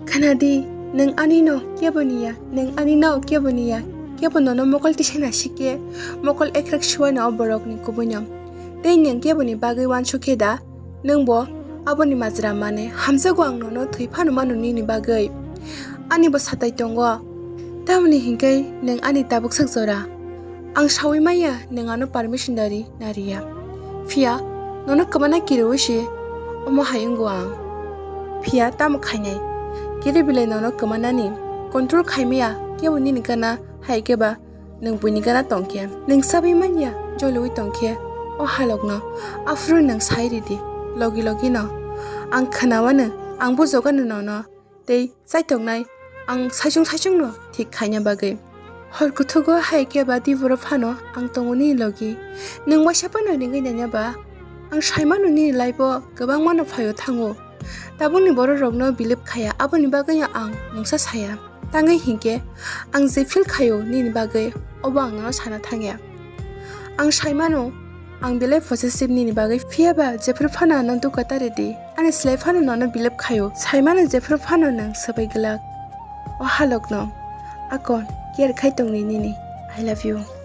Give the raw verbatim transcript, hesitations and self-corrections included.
Khna di, nwng ani no kebo ni ya, nwng ani no kebo ni ya, kebo nono mokol tisa na si khe, mokol ekrek suai no o borok ni kubui no. Tei nwng kebo ni bagwi uansuk khe da, nwng bo aboni majra mane hamjago ang nono thwi phano mano nini bagwi. Ani bo satai tongo, tamoni hinkhe nwng ani tabuk sak jora. Ang saui maya nwng ano permission dari nariya. Phiya nono kwmana kiriwi se omo hai wngo ang. Phiya tamo khainai? Kiri belai nono kwmanani control khaimaya kebo nini gana hai khe ba nwng buini gana tongkhe. Nwng sabai manya joliwi tongkhe o halokno. Aphuru nwng sai ridi logi logi no. Ang khwnawano ang bujokano nono. Tei chaitongnai ang saichung saichung no thik khaina bagwi. Hor kuthugo hai khe ba diboro phano ang tongo nini logi. Nwng waisa phano ringwi naina ba? Ang saimano nini life o kwbangma no phaio thango. Tabukni borok rokno believe khaya, aboni bagwi ang mungsa saya. Tangwi hinkhe ang je feel khaio nini bagwi, obo ang nono sana thangya. Ang saimano ang belai possessive nini bagwi, phiya ba jephru phano ano dukha ta ridi, ani slai phano nono believe khaio, saimano jephru phano nwng swbai glak. O halokno akon care khai tongni nini. I love you.